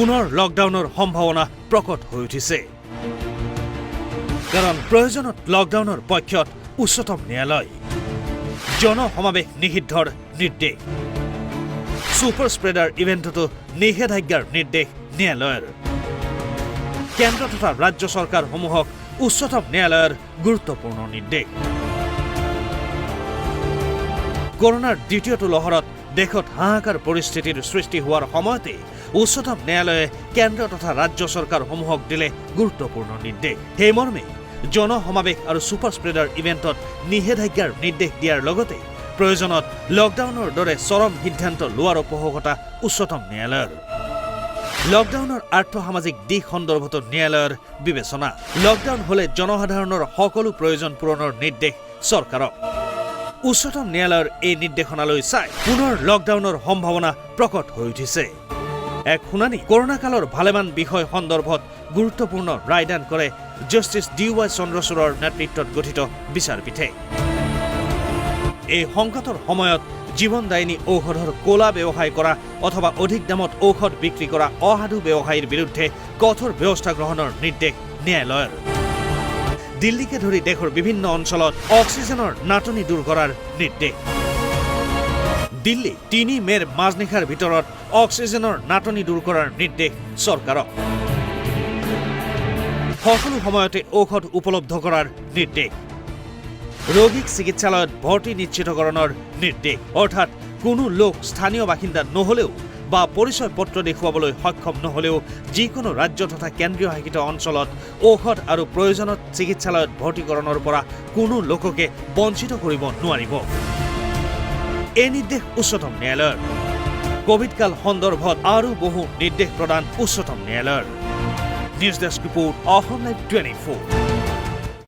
পুনৰ লকডাউনৰ সম্ভাৱনা প্ৰকট হৈ উঠিছে, কাৰণ প্ৰয়োজনত লকডাউনৰ পক্ষত উচ্চতম ন্যায়ালয়। জনসমাৱেশ নিষিদ্ধৰ নিৰ্দেশ, ছুপাৰ স্প্ৰেডাৰ ইভেণ্টতো নিষেধাজ্ঞাৰ নিৰ্দেশ ন্যায়ালয়ৰ। কেন্দ্ৰ তথা ৰাজ্য চৰকাৰসমূহক উচ্চতম ন্যায়ালয়ৰ গুৰুত্বপূৰ্ণ নিৰ্দেশ। কৰোনাৰ দ্বিতীয়টো লহৰত দেশত হাহাকাৰ পৰিস্থিতিৰ সৃষ্টি হোৱাৰ সময়তে উচ্চতম ন্যায়ালয়ে কেন্দ্ৰ তথা ৰাজ্য চৰকাৰসমূহক দিলে গুৰুত্বপূৰ্ণ নিৰ্দেশ। সেই মৰ্মে জনসমাৱেশ আৰু ছুপাৰ স্প্ৰেডাৰ ইভেণ্টত নিষেধাজ্ঞাৰ নিৰ্দেশ দিয়াৰ লগতে প্ৰয়োজনত লকডাউনৰ দৰে চৰম সিদ্ধান্ত লোৱাৰ পোষকতা উচ্চতম ন্যায়ালয়ৰ। লকডাউনৰ আৰ্থসামাজিক দিশ সন্দৰ্ভতো ন্যায়ালয়ৰ বিবেচনা। লকডাউন হ'লে জনসাধাৰণৰ সকলো প্ৰয়োজন পূৰণৰ নিৰ্দেশ চৰকাৰক। উচ্চতম ন্যায়ালয়ৰ এই নিৰ্দেশনালৈ চাই পুনৰ লকডাউনৰ সম্ভাৱনা প্ৰকট হৈ উঠিছে। এক শুনানি কৰোনা কালৰ ভালেমান বিষয় সন্দৰ্ভত গুৰুত্বপূৰ্ণ ৰায়দান কৰে জাষ্টিছ ডি ৱাই চন্দ্ৰচূড়ৰ নেতৃত্বত গঠিত বিচাৰপীঠে। এই সংকটৰ সময়ত জীৱনদায়িনী ঔষধৰ ক'লা ব্যৱসায় কৰা অথবা অধিক দামত ঔষধ বিক্ৰী কৰা অসাধু ব্যৱসায়ীৰ বিৰুদ্ধে কঠোৰ ব্যৱস্থা গ্ৰহণৰ নিৰ্দেশ ন্যায়ালয়ৰ। দিল্লীকে ধৰি দেশৰ বিভিন্ন অঞ্চলত অক্সিজেনৰ নাটনি দূৰ কৰাৰ নিৰ্দেশ। দিল্লী 3 মে'ৰ মাজনিশাৰ ভিতৰত অক্সিজেনৰ নাটনি দূৰ কৰাৰ নিৰ্দেশ চৰকাৰক। সকলো সময়তে ঔষধ উপলব্ধ কৰাৰ নিৰ্দেশ, ৰোগীক চিকিৎসালয়ত ভৰ্তি নিশ্চিতকৰণৰ নিৰ্দেশ। অৰ্থাৎ কোনো লোক স্থানীয় বাসিন্দা নহ'লেও বা পৰিচয় পত্ৰ দেখুৱাবলৈ সক্ষম নহ'লেও যিকোনো ৰাজ্য তথা কেন্দ্ৰীয় শাসিত অঞ্চলত ঔষধ আৰু প্ৰয়োজনত চিকিৎসালয়ত ভৰ্তিকৰণৰ পৰা কোনো লোককে বঞ্চিত কৰিব নোৱাৰিব। এই নিৰ্দেশ উচ্চতম ন্যায়ালয়ৰ। কভিড কাল সন্দৰ্ভত আৰু বহু নিৰ্দেশ প্ৰদান উচ্চতম ন্যায়ালয়ৰ। News desk report, Assam live 24।